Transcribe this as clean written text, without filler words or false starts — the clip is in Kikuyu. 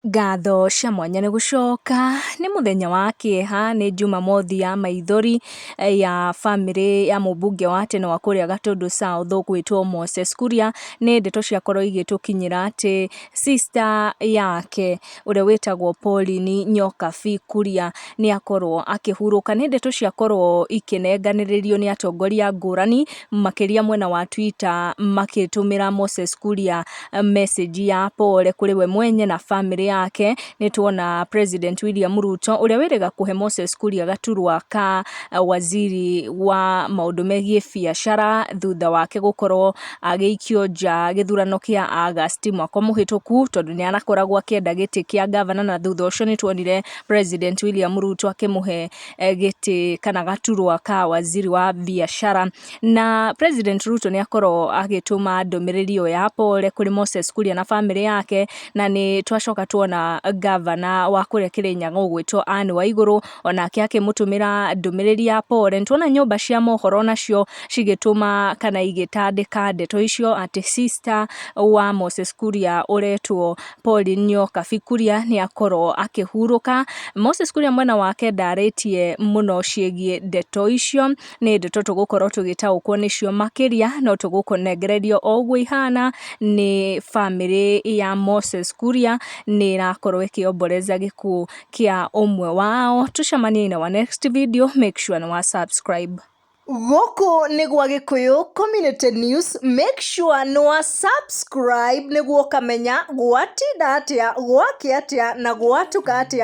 Ngatho cia mwanya nĩ gũcoka nĩ mũthenya wa kĩeha, nĩ Jumamothi ya maithori ya bamĩrĩ ya mũmbunge wa tene wa kũrĩa Gatundu South ũgwĩtwo Moses Kuria. Nĩ ndeto ciakorwo igĩtũkinyĩra atĩ sister yake ũrĩa wĩtagwo Pauline Nyokabi Kuria nĩ akorwo akĩhurũka. Nĩ ndeto ciakorwo ikĩnenganĩrĩrio nĩ atongoria ngũrani makĩria mwena wa Twitter, makĩtũmĩra Moses Kuria message ya pole kũrĩ we mwenye na bamĩrĩ yake. Nĩ tuona President William Ruto ũrĩa wĩrĩga kũhe Moses Kuria gaturwa ka waziri wa maũndũ megiĩ biacara thutha wake gũkorwo agĩikio nja gĩthurano kĩa August mwaka mũhĩtũku, tondũ nĩ arakoragwo akĩenda gĩtĩ kĩa gavana, na thutha ũcio nĩ tuonire President William Ruto akĩmũhe gĩtĩ kana gaturwa ka waziri wa biacara. Na President Ruto nĩ akorwo agĩtũma ndũmĩrĩri ĩyo ya pole kũrĩ Moses Kuria na bamĩrĩ yake, na nĩ twacoka tuona gavana wa kũrĩa Kĩrĩnyaga ũgwĩtwo Anne Waigũrũ onake akĩmũtũmĩra ndũmĩrĩri ya pole. Nĩ tuona nyũmba cia mohoro nacio cigĩtũma kana igĩtandĩka ndeto icio atĩ sister wa Moses Kuria ũretwo Pauline Nyokabi Kuria nĩ akorwo akĩhurũka. Moses Kuria mwena wake ndarĩtie mũno ciĩgiĩ ndeto icio, nĩ ndeto tũgũkorwo tũgĩtaũkwo nĩcio makĩria, no tũgũkũnengererio o ũguo ihana. Nĩ bamĩrĩ ya Moses Kuria nĩ ĩrakorwo ĩkĩomboreza gĩkuũ kĩa ũmwe wao. Tũcemanie in our next video, make sure nĩ wa subscribe. Gũkũ nĩ gwa Gĩkũyũ Community News, make sure nĩ wa subscribe nĩguo ũkamenya gwatinda atĩa, gwakĩa atĩa na gwatuka atĩa.